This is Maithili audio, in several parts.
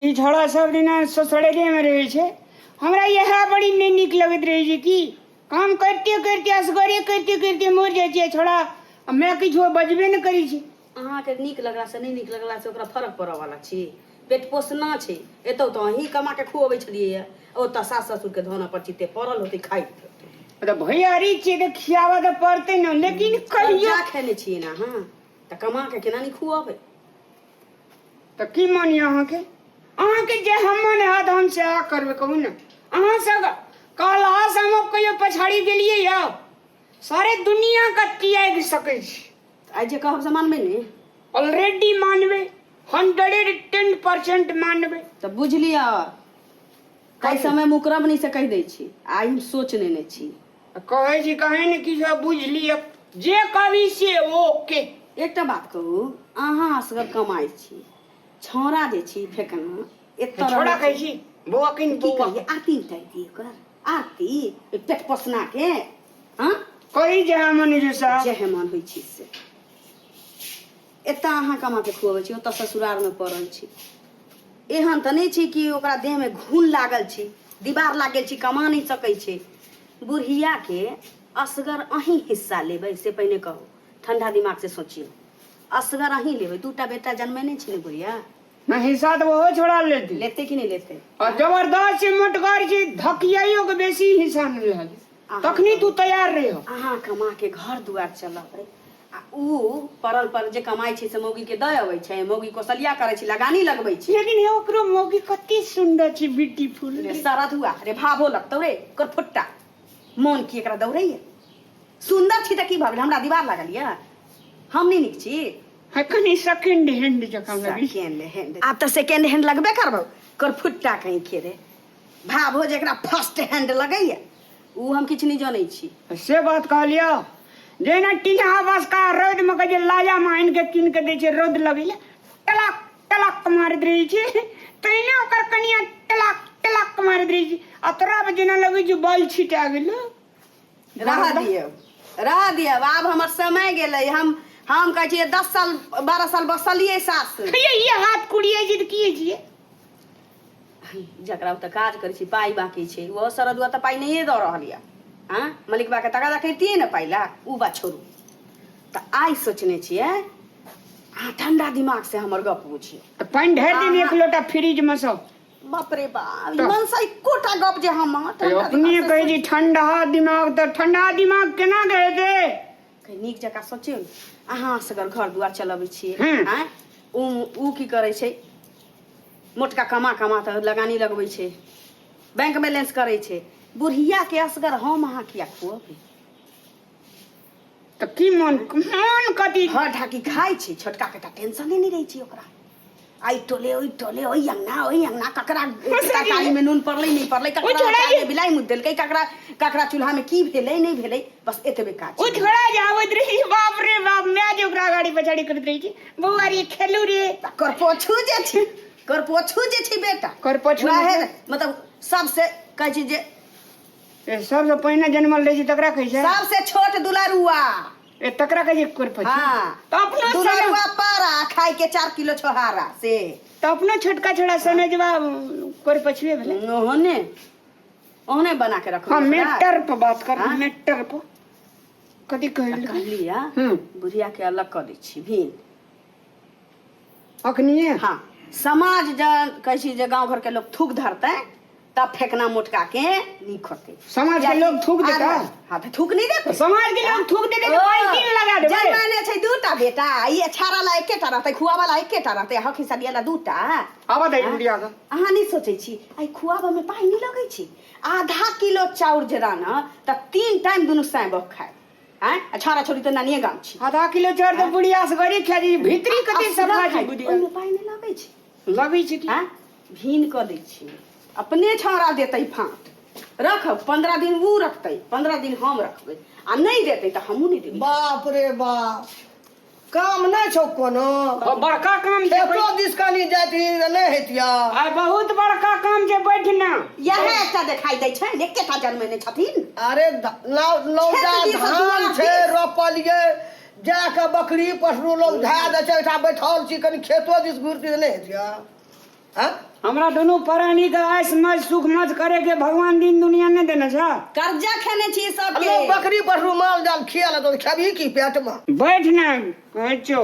ई छौड़ा सब दिना ससुरेमे रहै छै। हमरा इएह बड़ी नहि नीक लगैत रहै छै कि काम करिते करिते असगरे करिते करिते मरि जाइ छियै छौड़ा आ माय किछो बजबे नहि करै छै। अहाँके नीक लगलासँ नहि नीक लगलासँ ओकरा फरक पड़ऽवला छी? पेट पोसना छै। एतौ तऽ अहीं कमा के खुअबै छलियै, ओतऽ सास ससुरके धन पर चिते पड़ल होतै, खाइत होतै। तऽ भैयारी छियै तऽ खियाबऽ तऽ पड़तै ने, लेकिन कहियो कर्जा खेने छियै ने अहाँ, तऽ कमा के केना नहि खुअबै? तऽ की मन यऽ अहाँके? अहाँके जे हम मन हैत हम सएह करबै। कहू ने, अहाँ सब कहलासँ हम कहियो पछाड़ी गेलियै? यऽ सारे दुनियाके त्यागि सकै छी। आइ जे कहब से मानबै ने? ऑलरेडी मानबै, 110% मानबै। तऽ बुझि लिअ, ताहि समय मुकरब नहि से कहि दै छी। आइ हम सोच नेने छी। कहै छी कहे ने किछु, बुझि लिअ, जे कहबी से ओके। एकटा बात कहू, अहाँ असगर कमाइ छी, छौड़ा जे छी फेकना एतऽ छोड़ा कहै छी बौआ किन की बौआ कहिए, आरती उतारि दियै ओकर आरती, ओहि पेट पोसना के। हँ, कही जे हम जे साहब जे मन होइ छी से। एतऽ अहाँ कमा के खुअबै छी, ओतऽ ससुरालमे पड़ल छी। एहन तऽ नहि छै कि ओकरा देहमे घुन लागल छै, दीवार लागल छै, कमा नहि सकै छै। बुढ़ियाके असगर अहीं हिस्सा लेबै से पहिने कहू। ठंडा दिमाग से सोचियौ, असगर अहीं लेबै? दूटा बेटा जन्मेने छै ने बुढ़िया। ना, हिस्सा तऽ ओहो छोड़ा लेती। लेते कि नहि लेते? आ जबरदस्त छै, मोटगर छै, धकियाइयो के बेसी हिस्सा नहि रहल। तखनी तू तैयार रही। अहाँ कमा के घर दुआर चलबै आ ऊ पड़ल पर जे कमाइ छै से मौगी के दऽ अबै छै, मौगी कोसलिया करै छै, लगानी लगबै छै। लेकिन हे, ओकरो मौगी कते सुंदर छै, ब्यूटीफुल। रे सरधुआ रे, भाभो लगतौ रे करफुट्टा, मोन की एकरा दौड़ैया? सुन्दर छी तऽ की भऽ गेल? हमरा दीवार लागल यऽ? हम नहि नीक छी? है, कनि सेकेंड हैंड जकाँ लगै छै। सेकेंड हैंड, आब तऽ सेकेंड हैंड लगबे करबौ करफुट्टा कहीं के रे। भाभो जेकरा फर्स्ट हैंड लगैया ऊ हम किछु नहि जनै छी। से बात कहलियौ, जेना टिनहा बसका रौद मे के जे लाजा मे आनि के कीन के दै छै, रौद लगैले टलक टलक मारैत रहै छै, तहिना ओकर कनिया टलक टलक मारैत रहै छै। आ तोरा पर जेना लगै छै बल छिटा गेलो। रह दियौ, रह दियौ, आब हमर समय गेलै। हम कहै छियै 10 साल 12 साल बसलियै सास। ये ये हाथ कुड़ियै छै तऽ की छियै? जकरा ओतऽ काज करै छी, पाइ बाँकी छै, ओहो सरदुआ तऽ पाइ नहिए दऽ रहल यऽ। आँ, मलिकबाके तगादा करितियै ने पाइ ला। ओ बात छोड़ू, तऽ आइ सोचने छियै, अहाँ ठंडा दिमाग से हमर गप बुझियौ। तऽ पानि ढारि दियौ एक लोटा फ्रिज मे सब। बाप रे बाप, ई मनसा एकोटा गप जे हम ठंडा अपने दिमाग से कहै छी ठंडा दिमाग, तऽ ठंडा दिमाग केना के हेतै? कहीं नीक जकाँ सोचियौ ने। अहाँ असगर घर दुआर चलबै छियै। आँय, ऊ की करै छै मोटका? कमा कमा तऽ लगानी लगबै छै, बैंक बैलेंस करै छै। बुढ़िया के असगर हम अहाँ किया खुअबै? तऽ की मन मन कथी? घर ढाकी खाइ छै छोटका के, तऽ टेंशने नहि रहै छै ओकरा। एहि टोले, ओहि टोले, ओहि अंगना, ओहि अंगना, ककरा तरकारी में नून पड़लै, नहि पड़लै, ओ ककरा छोड़ा अचार जे में बिलाइ मुत देलकै, ककरा ककरा चूल्हा में की भेलै, नहि भेलै, बस एतबे काज ओ छै। छोड़ा जे आबैत रही, बाप रे बाप, माय जे ओकरा गाड़ी पछाड़ी करैत रहै छै, बौआ रे, खेलू रे। करपोछू जे छै, करपोछू जे छै बेटा। करपोछू वएह मतलब? मतलब सबसे कहै छै जे ए, सबसँ पहिने जनमल रहै छै तकरा कहै छै। सबसे छोट दुलारुआ। ए, तकरा कहै छै करपोछू। हाँ। तऽ अपनो दुलारुआ पारा खाय के 4 किलो छोहारा से। तऽ अपनो छोटका छोड़ा सनजवा करपोछुए भेलै। ओहने ओहने बना के रखो। हाँ, मेटर पर बात कर। हाँ? मेटर पर कथी कहल? कहलिया, बुढ़िया के अलग कऽ दै छी भिन। अखनिए? हाँ, समाज जन कहै छी जे गाँव घर के लोग थूक धरतै तब फेकना मोटका के नीक होतै। समाज के लोग थूक देतै? हाँ, तऽ थूक नहि देतै? समाज के लोग थूक देतै तऽ बाल्टीन लगा देबै। जन्माने छै दूटा बेटा, ई अछारा ला एकेटा रहतै, खुआबा ला एकेटा रहतै, हक हिस्सा दिया ला दूटा। आबऽ दै बुढ़िया के। अहाँ नहि सोचै छी, एहि खुआबऽ मे पाइ नहि लगै छै? आधा किलो चाउर जे रानब तऽ 3 टाइम दुनू साँय बह खायब। आँय, आ छौड़ा छौड़ी तऽ नानिये गाम छी। आधा किलो चाउर तऽ बुढ़िया से गरी खा जाइ, भीतरी कते सफा छै बुढ़िया। ओहिमे पाइ नहि लगै छै? लगै छै की? आँय, भीन कऽ दै छी। अपने छौड़ा देतै फाँट रखब, 15 दिन ऊ रखतै, 15 दिन हम रखबै, आ नहि देतै तऽ हमहूँ नहि देबै। बाप रे बाप, काम नहि छौ कोनो? ओ बड़का काम छै। खेतो दिस कनि जाइत रही तऽ नहि होइतिया? आइ बहुत बड़का काम छै, बैठ ना। इएह एकटा देखाई दै छै, एकेटा जन्मेने छथिन। अरे नौटा खेत दिस धान दुआर छै दिस। रोपलियै, जा कऽ बकरी पशु लोग धए दै छै, एहिठाम बैठल छी, कनि खेतो दिस घुरती तऽ नहि होइतिया? हाँ? हमरा दुनू प्राणी के ऐश मज सुख मज करे के भगवान दिन दुनिया ने देने छ। कर्जा खेने छी सबके। लोग बकरी पशु माल जाल खिया लेतो तऽ खेबही की पेट में? बैठ ना, कहै छौ।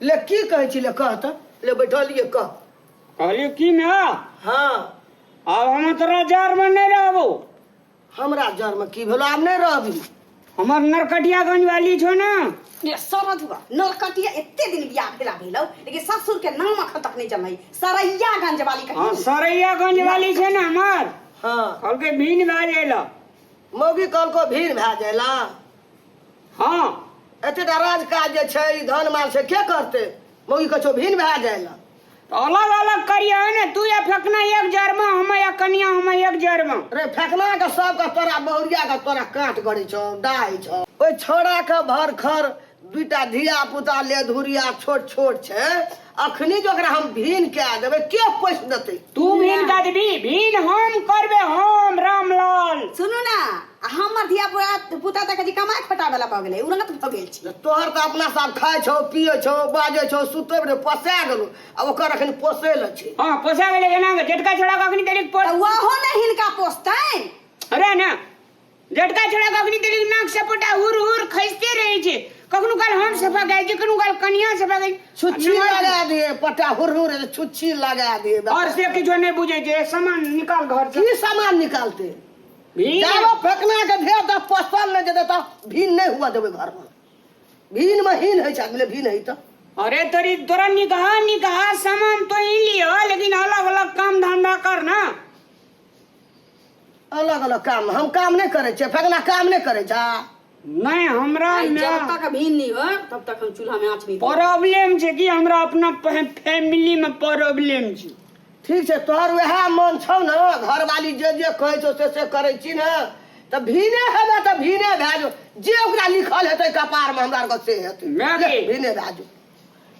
ले की कहै छी, ले कह तऽ, ले बैठलिए कह। कहलियो की ने? हाँ। आब हम तोरा जर में नहीं रहबो। हमरा जर में की भेलो, आब नहीं रहबी? हमर नरकटियागंज वाली छो ना। ये सरधुआ नरकटिया एते दिन बियाह भेला भेलौ, लेकिन ससुर के नाम अखन तक नहीं जनलै। सरैयागंज वाली कही। हाँ, सरैयागंज वाली छे ना हमर। हाँ। कहलकै भीन भए जाइला। मौगी कहलको भीन भए जाइला? हाँ। एतेटा राज काज जे छै, ई धन माल छै, के करतै? मौगी कहै छौ भीन भए जाइला। तो अलग अलग करिए है ना, तू या फेकना एक जर में, हम या कनिया हम एक जर में। रे फेकना के सबके तोरा बहुरिया के तोरा काट गड़ी छौ, डाही छौ। ओहि छौड़ा के भर खर दुईटा धिया पुता ले धुरिया छोट छोट छै, अखनी जे ओकरा हम भीन कए देबै के पैस देतै? तू भीन कए देबी? भीन हम करबे, हम रामलाल। सुनू ना, आ हमर धिया पुता तक जे कमाय खटाबै वाला भऽ गेलै, उन्नत भऽ गेल छै। तोहर तऽ अपना सब खाइ छौ, पियै छौ, बाजै छौ, सुतै रे पोसा गेलौ, आ ओकर अखन पोसै लए छै। हाँ, पोसा गेलै केना के? जेटका छोड़ा के अखनी तरीक पोस। तऽ ओहो ने हिनका पोसतै। अरे ना, जेटका छोड़ा के अखनी तरीक नाक से पोटा हुर हुर खसिते रहै छै। कखनो काल हम सफा गाय छी, कखनो काल कनिया सफा गाय। छुच्छी लगा दिए पटा हुर हुर, छुच्छी लगा दिए। और से किछो नहीं बुझै छै। सामान निकाल घर से। की सामान निकालते? भीन। जाबो फेकना के ढेर तऽ पोसल नहि जेतै तऽ भीन नहि हुआ देबै घर में। भीन में हीन होइ छै आदमी, भीन होइ तऽ। अरे तोरी तोरा निकाह निकाह सामान तो ही लियो, लेकिन अलग अलग काम धंधा कर ना। अलग अलग काम हम काम नहि करै छियै, फेकना काम नहि करै छै। नहीं, हमरा आइ ना। जब तक भीन नहीं हो तब तक हम चूल्हा में आँच नहीं देब। प्रॉब्लम छै कि हमरा अपना फैमिली में प्रॉब्लम छै। ठीक छै, तोहर वएह मन छौ ने, घरवाली जे जे कहै छौ से से करै छी ने, तऽ भीने हेबै तऽ भीने भए जो, जे ओकरा लिखल हेतै कपारमे हमरा आरके से हेतै। मैं ले, की? भीने भए जो,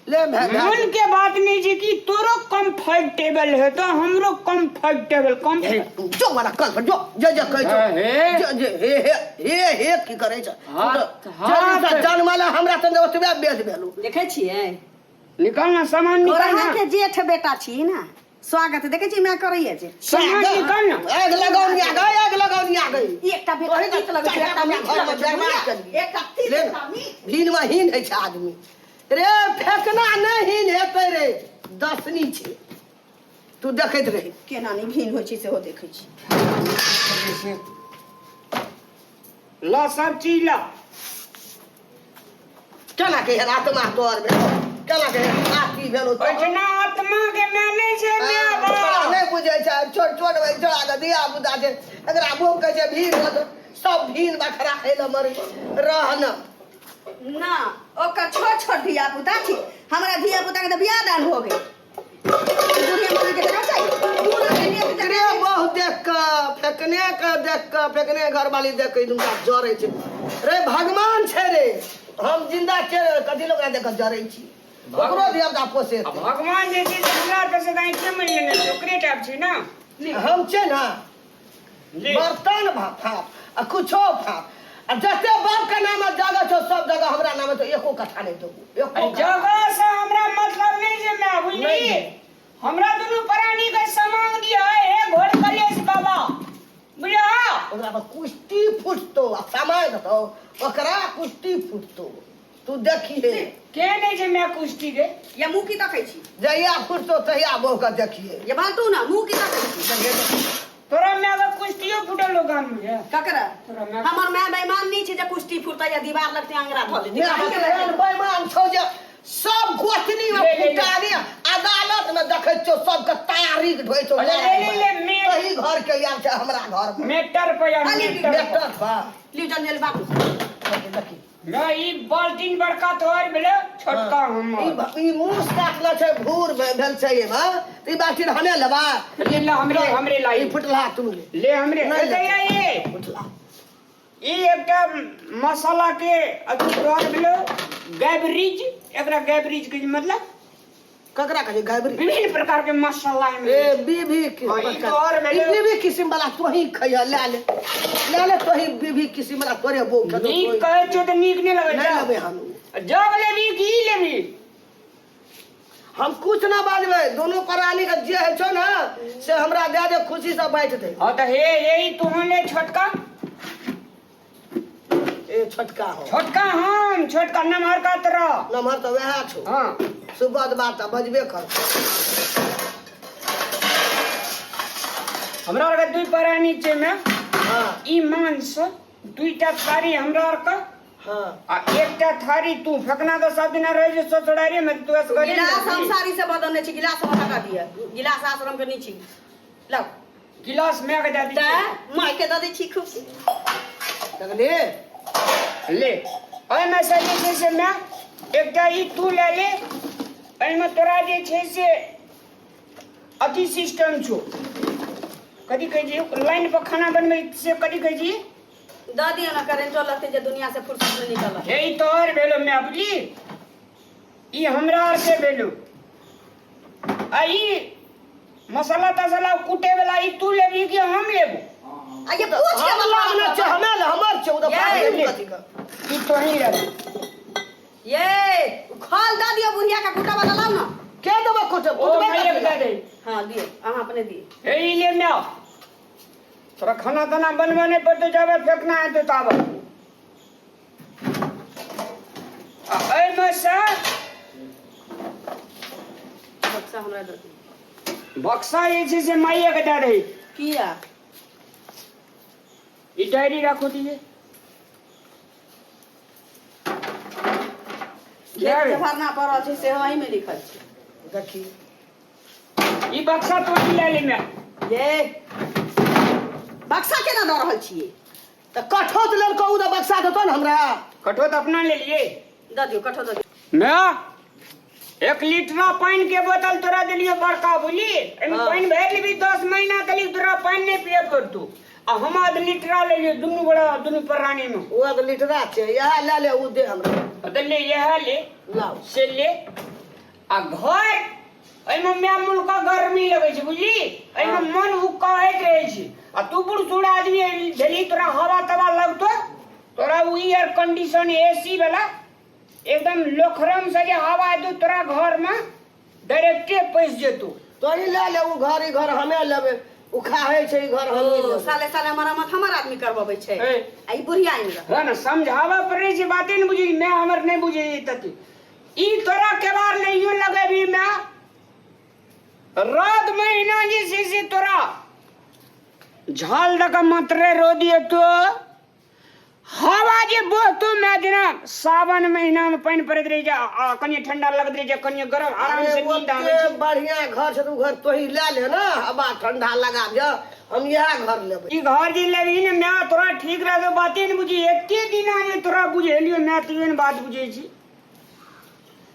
ले भए भए मन जो। के बात नहीं छै कि तोरो कंफर्टेबल है तो हमरो कंफर्टेबल कम। हे, जो वाला कल पर जो जे जे कहै छौ। हे। जे जे हे हे हे हे की करै छ? हाथ- जे हाथ। जे जनमल हमरा तऽ ओतबे बेद भेलौ। देखै छियै? निकाल ना सामान, निकाल गोरहा ना के जेठ बेटा छी ना, स्वागत देखै छी मैं करैया जे। सामान निकाल ना। आगि लगौनिया गई, आगि लगौनिया गई। एकटा बेटा ओही तीत लगै छै, एकटा मीठ लगै छै, बर्बाद कर दिए। एकटा तीत, ले। एकटा मीठ। भीन में हीन होइ छै आदमी रे, फेकना नहि हीन हेतै रे, दसनी छै, तू देखैत रही। केना नहि भीन होइ छै सेहो देखै छी। ला सब चीज ला। केना के आत्मा तोहर भेलो, केना के आती भेलो तोहर? ओहिठिना आत्मा के मानै छै माय तोरा बाप। नहि बुझै छै, छोट छोट छोड़ा के धिया पुता छै, एकरा बो कहै छै भीड़ होत, सब भीड़ बखरा खाइ लए मरै रह न। ना ओकर छोट छोट धिया पुता छी, हमरा धिया पुता के तऽ बियाह दान हो गेल। बुढ़िया मौगी के जगह चाही। बूढ़ के नेत जगह फेकने बहु देख कऽ, फेकने के देख कऽ, फेकने घरवाली देख कऽ दुनका जरै छै रे। भगवान छै रे, हम जिंदा छियै रे, कथी लोक देख कऽ जरै छी? ओकरो धिया पुता पोसेतै। आ भगवान जे छै से हमरा आर से दाइ के मानि लेने छै, ओकरे टाइप छै ना। हम छियै ना। जी। बर्तन फाप आ कुछो फाप आ जते बाप के नाम जगह छौ सब जगह हमरा नाम तो एको कट्ठा नहीं देबो, एको अरे कट्ठा। जगह से हमरा मतलब नहीं छै मैं, बुझली? नहीं छै। हमरा दुनू प्राणी के समांग दिया हे घोर कलेश बाबा, बुझला? ओकरा पर कुश्ती फुटतो आ सामान देतो, ओकरा कुश्ती फुटतो, तू देखिहे। के नहीं छै मैं कुश्ती रे? या मुँह की तकै छी? जहिया फुटतो तहिया बहू के देखिहे। ये बालतू ना मुँह की तकै छी? तोरा my के कुश्तियो फुटल लोग गाम में। ककरा? तोरा my. हमर my बेईमान नहीं छै जे कुश्ती फुटतै या दीवार लगतै आंगरा धऽ लेतै। मेरा काहे के एहन बेईमान छौ जे सब गोतनी में ले, ले, ले। फुटारी अदालत में देखै छौ, सबके तारीख ढोइ छौ। ले, ले, ले, मे- तही घर के आयल छै हमरा घर में। मेटर पे या खाली मेटर पर। मेटर पर। लिउ जल जल बाबू। देखी। ना ई बाल्टीन बड़का तोहर भेलै, छोटका हमर। ई मूस काटले छै, भूर भेल छै एमे, तऽ ई बाल्टीन हमे लेबै। ले ला, हमरे हमरे ला। ई फुटला तू ले। ले हमरे। नहीं ए दैया ई। फुटला। ई एकटा मसाला के अथी तोहर भेलै गैबरीज, एकरा गैबरीज के मतलब ककरा कहै छै गैबरी? विभिन्न प्रकार के मसाला एमे। ए बीबी के हाँ, ई तोहर भेलै। ई बीबी किस्म वाला तोही खइह, ले ले ले ले, तोही बीबी किस्म वाला तोरे बो खेतौ। नीक तोही। कहै छियौ तऽ नीक नहि लगै नहि छै। लेबै हम। जग लेबी की ई लेबी? हम कुछ ना बाजबै, दोनों प्राणी के जे होइ छौ ने से हमरा दए दे, खुशी से बाँटि दे। हाँ तो हे यही तू ले छोटका। ए छोटका हो। छोटका हम छोटका नमहर का तोरा। नमहर तऽ वएह छौ। हाँ सुबह बात तऽ बजबे कर। हमरा आरके दुई प्राणी छै में। हाँ। ई मांस दुईटा थारी हमरा आरके। हाँ। आ एकटा थारी तू फेकना तऽ सब दिना रहै छै ससुरारी में, तू असगरे गिलास हम साड़ी से बदलने छी, गिलास हम हटा दिअ, गिलास आश्रम के नहीं छी। लाउ। गिलास मैं के दे दी। तऽ माय के दऽ दै छी खूब। देखली। ले ओहिमे से जे छै से मैं एकटा ई तू ले ले। एहिमे तोरा जे छै से अथी सिस्टम छौ, कथी कहै छी, लाइन पर खाना बनबै से कथी कहै छी? दऽ दिअ ने, करेंटो लगतै जे दुनिया से फुर्सत में निकल। हे ई तोहर भेलो मैं, बुझली, ई हमरा आर के भेलो। आ ई मसाला तसाला कुटे वाला ई तू लेबी कि हम लेबू? आ ये पूछ के हम बताओ। लाभ छै, हमे ले हमर छै, ओ तऽ ये। बाजू कथी के। ई तोही लेबी। ये खल दऽ दिअ बुढ़िया के, कुटा वाला लाउ ने। के देबो कुटे? ओ कुटबै माइये के कथी दे दे। हाँ दियौ, अहाँ अपने दियौ। हे ई ले मैं, तोरा खाना ताना बनबऽ नहि पड़तौ, जाबे फेकना हेतौ ताबे। आ एहिमे से बक्सा हमरा दऽ दियौ। बक्सा जे छै से माइये के दे दही। किया? ई डायरी राखो दीजिए। खेत के भरना पड़ल छै, सेहो एहिमे लिखल छै। देखी। ई बक्सा तो ही ले ले मैं। ये बक्सा केना दऽ रहल छियै? तऽ कठौत लेलको उ तऽ बक्सा देतौ ने हमरा। कठौत अपना ले लिए। दऽ दियौ, कठौत दऽ दियौ। मैं 1 लीटरा पानि के बोतल तोरा देलियो बड़का, बुझली, एहिमे हाँ। पानि भरि लेबी 10 महीना तक तोरा पानि नहि पिए पड़तौ। आ हम आध लीटरा लेलियो दुनू गोड़ा दुनू प्राणी में। ओ 1 लीटरा छै, इएह लए ले, उ दे हमरा। तऽ ले इएह ले। लाउ। से ले। आ घर एहिमे माय मुल्क गर्मी लगै छै, बुझली, एहिमे मन उकाइत रहै छै। आ तू बूढ़ सूढ़ आदमी भेली, तोरा हवा तवा लगतो, तोरा ओ एयर कंडीशन एसी वाला एकदम लोखरम से जे हवा एतौ तोरा घर में डायरेक्टे पैस जेतौ। तोही लए ले उ घर, ई घर हमे लेबै, उ खाहे छै ई घर हमही ओ लेबै। साले साले मरम्मत हमर आदमी करबबै छै। ए। आ ई बुढ़िया आनि रहल। है ना, समझाबऽ पड़ै छै, बाते नहि बुझै, मैं हमर नहि बुझै तते। ई तोरा केबार नहियो लगेबी मैं, रौद महीना जे छै से तोरा झाल दऽ कऽ मात्रे रौद एतो, हवा जे बहतो मैं, जेना सावन महीना में पानि पड़ैत रहै छै आ कनि ठंडा लगैत रहै छै, कनि गरम, आराम अरे से नींद आबै ओते छै। बढ़िया घर छै तऽ उ घर तोही लए ले ने, हवा ठंडा लगा दिअ, हम इएह घर लेबै। ई घर जे लेबही ने मैं, तोरा ठीक रहतौ। बाते ने बुझी, एते दिना जे तोरा बुझेलियो मैं, तैयो ने बात बुझै छी।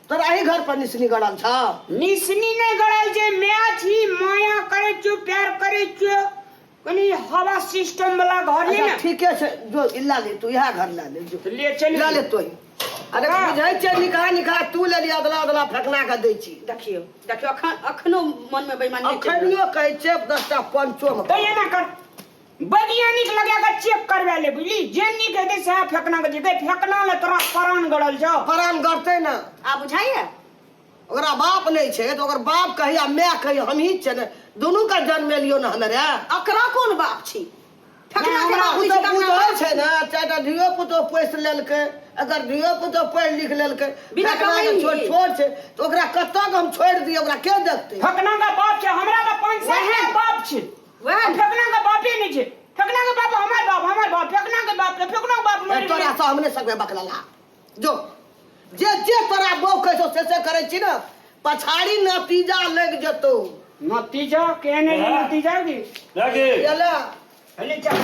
तोरा एहि घर पर निसनी गड़ल छौ? निसनी नहि गड़ल छै मैं, छी माया करै छियो, प्यार करै छियो, कनि हवा सिस्टम वाला घर ले अच्छा ने। ठीके छै, जो ई लए ले, तू इएह घर लए ले जो। ले चल। लए ले तोही। अरे हाँ। बुझै छियै निकाह निकाह तू ले लिअ, अदला अदला फेकना के दै छी। देखियौ देखियौ, अखन अखनो मन में बेईमानी चलि रहल। अखनियो कहै छियै 10टा पंचो मे। तऽ एना कर, वैज्ञानिक लगा के चेक करवा ले, बुझली, जे नीक हेतै सएह फेकना के जेतै। फेकना ले तोरा प्राण गड़ल छौ। प्राण गड़तै ने। आ बुझाइए ओकरा बाप नहि छै तऽ ओकर बाप कही आ माय कही, हमही छियै ने, दुनू के जन्मेलियौ ने हमे रे। अकरा कोन बाप छी? फेकना के हमरा बाप ओ नहि छी तऽ तकरा बुझै बाप छै ने, 4टा धियो पुतो पोसि लेलकै, अगर धियो पुतो पढ़ि लिख लेलकै, बिना फेकना के कमाई। छोट छोट छै तऽ ओकरा कतऽ के हम छोड़ि दियै, ओकरा के देखतै? फेकना के बाप छै, हमरा तऽ 5 साल वएह। के बाप छै। वएह। फेकना के बापे नहि छै। फेकना के बाप हमर बाप, हमर बाप फेकना के बाप, फेकना के बाप ए, मरि तोरा गेलै। से हम नहि सकबै बकलला, जो जे जे तोरा बहू कहै छौ से से करै छी ने, पछाड़ी नतीजा लागि जेतौ। नतीजा केहन है? हाँ। नतीजा की लागे। एला। अरे चल।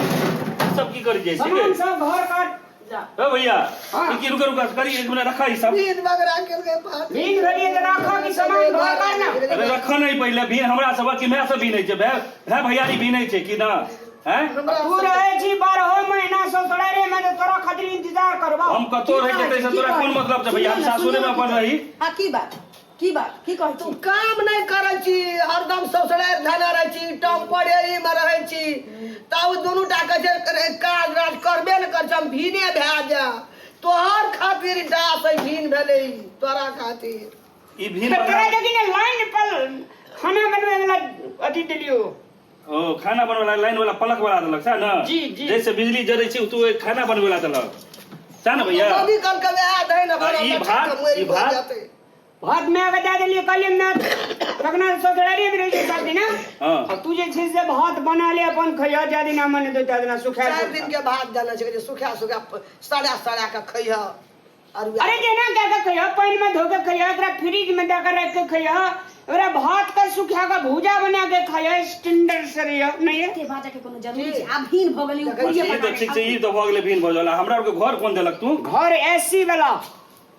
सब की करी जाइ छी सामान सब घर काट। जा। ए भैया। हाँ। ई की रुका रुका करी, एक मिनट रखा ई सब। नींद बगरा केलकै फाट। नींद भेलियै तऽ राखऽ कि सामान घर काट ना। अरे रखा नहीं पहिले भी, हमरा सब की my सब भी नहीं छै, भाय भाय भैयारी भी नहीं छै कि ना हैं? तू रहै छी 12 महीना ससुरारे में, तऽ तोरा खातिर इंतजार करबा। हम कतो की रह कहै जेतै छी, से की तोरा कहै कोन छी? मतलब छै भैया? हम सुनियौ ने, सासुरे में सुनियौ अपन ने। रही। हाँ की बात, की बात, की कहै तू छी? काम नहि करै छी, हरदम ससुरारि धने रहै छी, टेम्परेरी मे रहै छी, तब दुनू टा कहै छै रे, काज राज करबे ने करै छी, हम भीने भए जाय तोहर खातिर, डास है भीन भेलै ई, तोरा खातिर। ई भिन तऽ तोरा बना देखी ने लाइन पर खाना बनबै वाला अथी देलियो ओ खाना बनबै वाला लाइन वाला पलक वाला देलक सएह ने जी, जी। जैसे बिजली जरै छै तू ओहि खाना बनबै वाला देलक सएह ने भैया मम्मी कल के वएह दही ने आ भरल ई तऽ भात, ठक मरि ई भात? जेतै। भात मैं के दए देलियै कहलियै मैं तखना ससुरारिये भी रहै छै सब दिना हाँ। आ तू जे छै से भात बना ले अपन खइह जा दिना मन हेतौ ता दिना सुखा चारि दिन के भात देने छै जे सुखा सुखा सड़ा सड़ा के खइह अरुआ अरे जेना कए के खइह पानि में धो के खइह एकरा फ्रिज में दए के राखि के खइह ओकरा भात के सुखा के भूजा बना के खइह स्टैंडर्ड से रहिह नहीं है एते बाजऽ के कोनो जरूरी छै आब भीन भऽ गेलै ओ पूरिये ई बना तऽ के ठीक छै ई तऽ भऽ गेलै भिन भऽ गेल हमरा आरके घर कोन देलक तू घर एसी वाला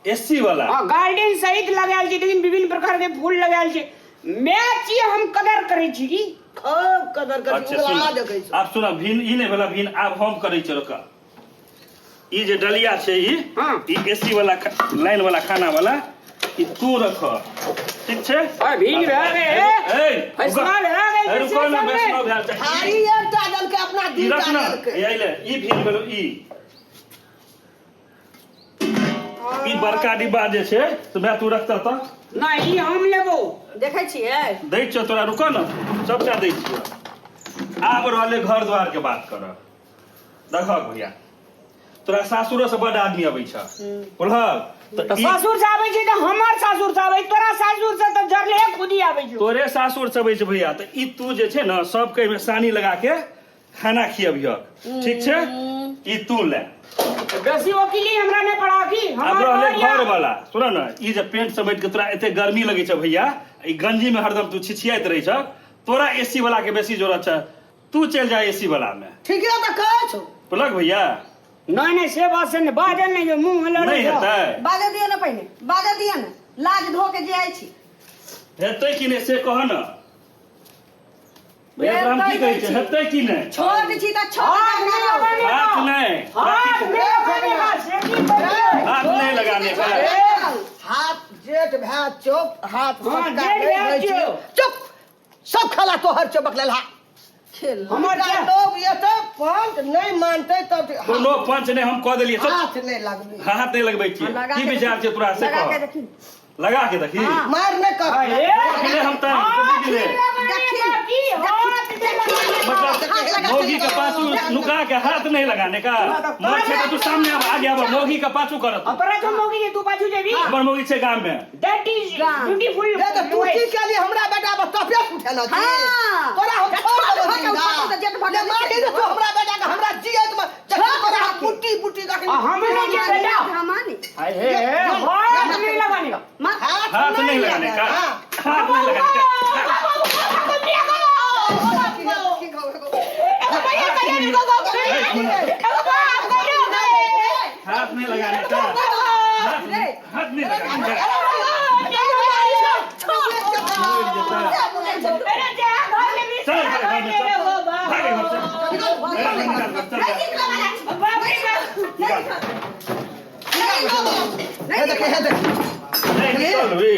एसी वाला हाँ गार्डन सहित लगायल छै लेकिन विभिन्न प्रकार के फूल लगायल छै मैं छी हम कदर करै छी की खूब कदर करी अच्छा उगला सुन देखै छौ आब सुन भिन ई नहि भेला भिन आब हम करै छियै रुक ई जे डलिया छै ई हाँ। ई एसी वाला लाइन वाला खाना वाला ई तू रख ठीक छै अरे भिन भए गेल, ए, ए। फैसला भए गेल ए, रुको ने विशेष वैष्णव भेल छै। थारी एकटा देलकै अपना ई दूटा रख ने देलकै ए, अइले ई भिन भेलो ई ई बड़का डिब्बा जे छै से भाय तू रखतह तऽ नहि ई हम लेबो देखै छियै दै छियौ तोरा रुकऽ ने सबटा दै छियौ आब रहलै घर द्वार के बात करऽ देखक भैया तोरा सासुरो से बड आदमी अबै छ बुझलक तऽ तऽ ई सासुर से आबै छै तऽ हमर सासुर से आबै तोरा सासुर से तऽ जरले खुदी आबै छौ तोरे सासुर से अबै छै भैया तऽ ई तू जे छै ने सबके एहिमे सानी लगा के खाना खियबिहक ठीक छै ई तू ले बेसी वकीली हमरा नहि पढ़ा की आब हमर रहलै घर घर वाला सुन ने ई जे पेंट समेट के तोरा एते गर्मी लगै छै भैया ई गंजी में हरदम तू छिछियाइत रहै छ तोरा एसी वाला के बेसी जरूरत छै तू चलि जा एसी वाला में ठीके तऽ कहै छौ बुझलक भैया नहि नहि से बात से नहि बाजल नहि जो मुंह लड़ै नहि छौ। हेतै बाजऽ दियौ ने पहिने बाजऽ दियौ ने लाज धो के जे आइ छी हेतै कि नहि से कह ने भैया तोरा हम की कहै छियै हेतै कि नहि छोट छी तऽ छोट हाथ नहि लगाने का। हाथ नहि हाथ नहीं लगाने का, से की करिए? हाथ नहीं लगाने का हाथ जेठ भए चुप हाथ हाँ, सबटा जेठ नहि भए होइ छै। चुप। चुप सब खाला तोहर चबक लेलहा खेल हमर हुनका जे- लोग एतऽ पंच नहि मानतै तब कोनो पंच नहि हम कऽ देलियै चुप। हाथ नहि लगबी हाथ नहि लगबै छियै लगा की के विचार छै तोरा से लगा के कह देखी लगा के देखी हाँ। मार नहि कर अरे, देखले हम तऽ हाथ देखले। नहीं लगाने का की? हाथ नहीं लगाने का। मतलब मौगी के पाछू नुका के हाथ नहीं लगाने का मर छै तऽ तू सामने आब आगे आब मौगी के पाछू करत आ तोरा छौ मौगी जे तू पाछू जेबी हमर मौगी छै गाम में that is beautiful नहीं तऽ तू की केली हमरा बेटा पर तपेस उठेला छी हाँ। तोरा हम छोड़ छोड़ देबो भऽ के जिंदा। उठा तऽ जेठ भऽ ले के मारी दे तू हमरा बेटा के हमरा जियत में जखन तोरा हम पुट्टी पुट्टी रखनी आ हम नहि जे बेटा हमानी अरे हाथ नहीं लगाने का मार हाथ नहीं लगाने का हाथ नहीं लगाने का हाथ नहीं लगाने का हाथ नहीं लगाने का चल घर में चल भागे घर से निकाल चल हे देख हे देख नहीं निकल रे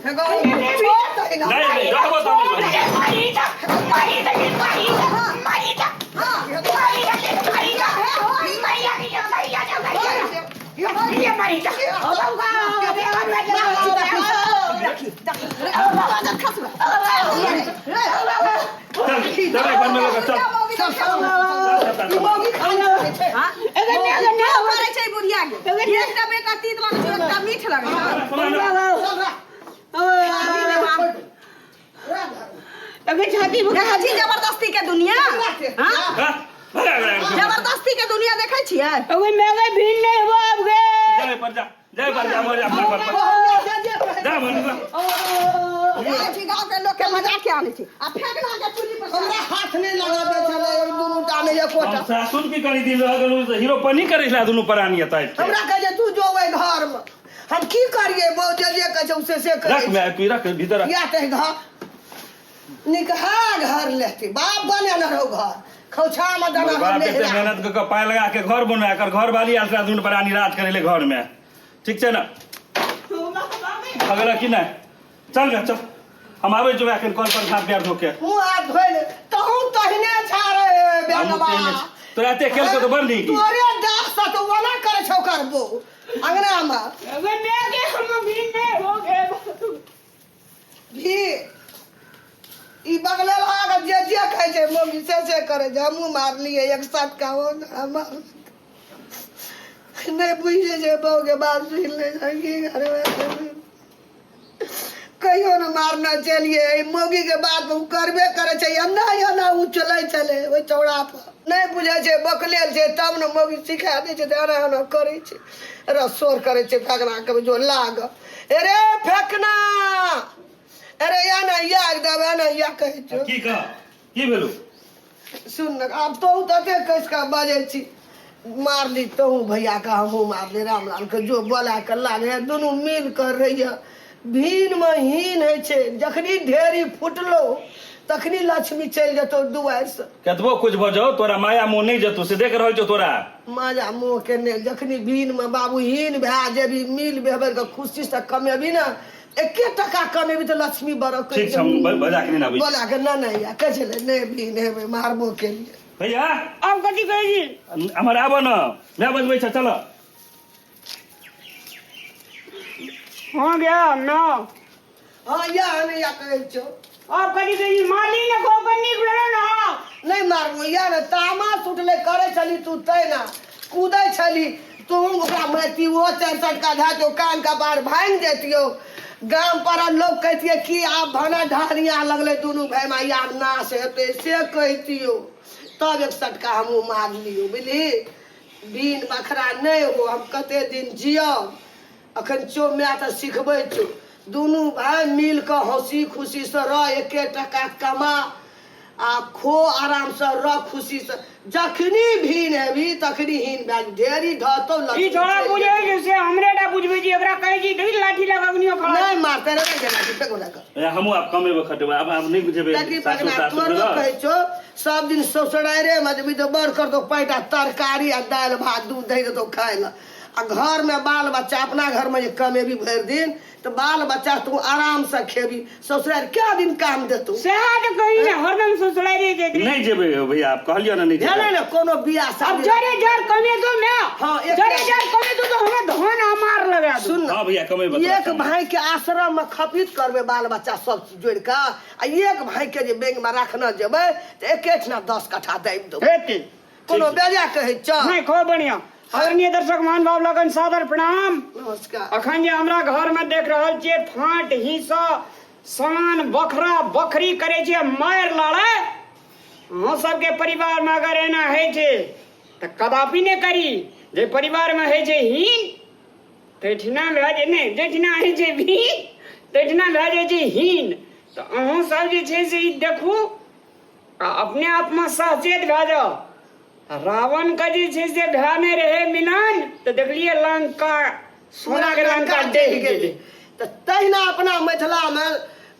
हे गो छोड़ दही ना। नहीं नहीं रहबो तो नहीं चल चल घर में लगा चल सब सब ई मौगी खाली रहै छै करै छै बुढ़िया के एकटा बेटा तीत लगै छै एकटा मीठ लगै छै चल रा। छाती देखै छी जबरदस्ती के दुनिया हाँ? हाँ भगा भगा जबरदस्ती के दुनिया देखै छियै मैं भीड़ नहीं हुआ अब गए जा पर जा जा पर जा मर जा पर पर जा मर जा जाइ छी गाँव के लोक के मजा के आनै छी आ फेंकना के चुल्ही पर हमरा हाथ नहि लगाबै छलै एहि दुनू टा मे एकोटा हम सासुर की करी दिन रह गेलहुँ तऽ हीरो पनी करै छला दुनू प्राणी एतऽ आबि के हमरा कहै छै तू जो ओहि घरमे हम की करियै बौ जे जे कहै छै से से करै रख मैं तू रख भीतर रख या तऽ घर निकहा घर लेती बाप बने न रहो घर खौछा में दाना बाप हम एते नहीं मेहनत कऽ के पाइ लगा के घर बनवा कर घर वाली आयल छला दुनू प्राणी राज करै ले घर में ठीक छै ने भगला कि नहि चल गे चल हम आबै छियौ एखन कल पर हाथ पैर धोके मुँह हाथ धोइ ले तहूँ तहिने छा रे हमहूँ बेनबा तेहने छी। तोरा एते केलको तऽ बड़ नीक तोरे दास से तो ओना करै छौ करबो अंगना में अबे मैं के हम भी नहीं हो गए। भी ई बगले लगा जे जे कहै छै मम्मी से से करै छै। हमहूँ मारलियै एक साथ का मार नहि बुझै छै। बहू के बात सुनि लै छै। की करबै, कहियो ने मारना चलिए। एहि मौगी के बात ओ करबे करै छै। एना एना ओ चलै छलै ओहि चौड़ा पर। नहि बुझै छै, बकलेल छै। तब ने मौगी सिखा दै छै तऽ एना एना करै छै। रसोर करै छै फकना के जो लाग। अरे फेकना, अरे एना या एकदम एना या कहै छौ। की कह, की भेलू? सुन ने, आब तोहू तते कसि कऽ बजै छी। मारली तोहू भैया के, हमहूँ मारली रामलाल के। जो बोला के लागे दुनू मिल कर रहिए। भीन मे हीन होइ छै। जखनी ढेरी फुटलो तखनी लक्ष्मी चलि जेतौ दुआरि से। कतबो कुछ भऽ जाओ, तोरा माया मोह नहि जेतौ, से देख रहल छौ तोरा। माया मोह के ने जखनी भीन मे बाबू हीन भए जेबी, मिल बेहबर के खुशी से कमेबी ने, एके टका कमेबी तऽ लक्ष्मी बरक। ठीक छै, हम बजा के नहि आबै छी। बोला के ना नहि या कहै छलै नहि भीन हेबै, मारबो केलिए। भैया। अब कथी कहै छी? हमर आबऽ न, माय बजबै छ, चल। हो गया ना? हाँ, या नहि या कहै छौ। अब कथी कहै छी? मारली ने को नीक भेलो ना? नहि मारबो या ने। तामस उठलै करै छली तू तै ना कूदै छली तू। ओकरा मारती, ओहो चारि सटका धए दियौ, कान कपार भाङि जैतियौ। गाम पर लोग कहितियै कि आब भाना ढारिया लगलै दुनू भाय मे, आब नाश हेतै, से कहितियौ। तब एक सटका हमहूँ मारलियौ। बुझली, बिन बखरा नहि हो। हम कते दिन जियब? अखन चो माय तऽ सिखबै छौ। दुनू भाय मिल कऽ हँसी खुशीसँ रह, एके टका कमा आ खो, आरामसँ रह खुशीसँ। जखनी भीन हेबी तखनी हीन भए जेबही। ढेरी ढहतौ ई लक्ष्मी छोड़ा चलि बुझै जेतौ। छै से हमरे टा बुझबै छी। एकरा कहै छी देखी लाठी लगा अग्नियो खड़ा। नहि मारते रे, नहि जेना फेको लगा। भैया, हमहूँ आब कमेबो खटेबो, आब आब नहि बुझेबै। ताकि सासुर पकड़ा सासुर तोरो बुझल? कहै छौ सब दिन ससुरारे मे जेबही तऽ बड़ करतौ पैटा तरकारी आ दालि भात दूध दही देतौ खाय लए। आ घर मे बाल बच्चा, अपना घर मे जे कमेबी भरि दिन तऽ बाल बच्चा तू आराम से खेबी। ससुरार क्या दिन काम देतौ? सएह तऽ कही ने, हरदम ससुरारे जाइत रही। नहि जेबै यौ भैया, आब कहलियौ ने नहि भेलै जेबै। ने कोनो बियाह अब शादी। जरे जर कमे दो मैं। हाँ, जरे जर कमे दो तो हमें धन हमार लगा दो। सुन। हाँ भैया, कमेबै तोरा एक संगे। भाई के आश्रम में खपित करबै बाल बच्चा सब चीज जोड़ के आ एक भाई के जे बैंक में रखने जेबै तऽ एकेठना 10 कट्ठा दाबि देबै। हेती। कोनो बेजा कहै छ? नहीं, खूब बढ़िया। आदरणीय दर्शक महानुभाव लगन सादर प्रणाम। नमस्कार। अखन जे हमरा घर में देख रहल छियै, फाट हिस्सा समान बखरा बखरी करे छियै, मारि लड़े। अहाँ सबके परिवार में अगर एना होइ छै तऽ कदापि नहि करी। जे परिवार में होइ छै हीन तहिठिना भए जाइ नहि, जहिठिना होइ छै भीन तहिठिना भए जाइ छै हीन। तऽ अहूँ सब जे छै से ई देखू आ अपने आपमे सचेत भए जाउ। रावण के जे छै से भए नहि रहै मिलन तऽ देखलियै लंका सोना के लंका डहि गेलै। तऽ तहिना अपना मिथिलामे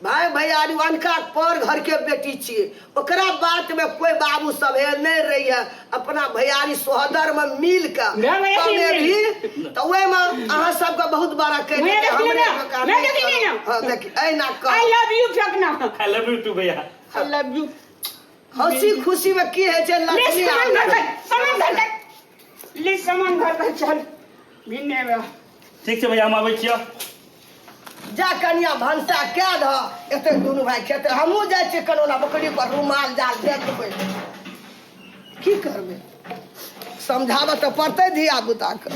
भाय भैयारी अनका पर घर के बेटी छियै, ओकरा बात में कोई बाबू सब है नहीं रही है। अपना भैयारी सोहदर में मिल के भाय भैयारी कमेबी तऽ ओहिमे अहाँ सबके बहुत बड़ा कहि मैं देतै, देखली हमरे ना, मकान मैं नहि देखली करू। ना। हाँ देखी एहिना कह। I love you फेकना। I love you to भैया। I love you. हंसी खुशी में की होइ छै ले लक्ष्मी सामान घर आबै। कर, सामान घर कर, ले सामान घर कर, चल भिन्ने बा। ठीक छै भैया, हम आबै छियौ। जा कनिया भनसा कए दह, एते दुनू भाय खेतै। हमहूँ जाइ छियै कनौना बकरी पर रुमाल जाल देखबै। की करबै, समझाबऽ तऽ पड़तै धिया पुताके।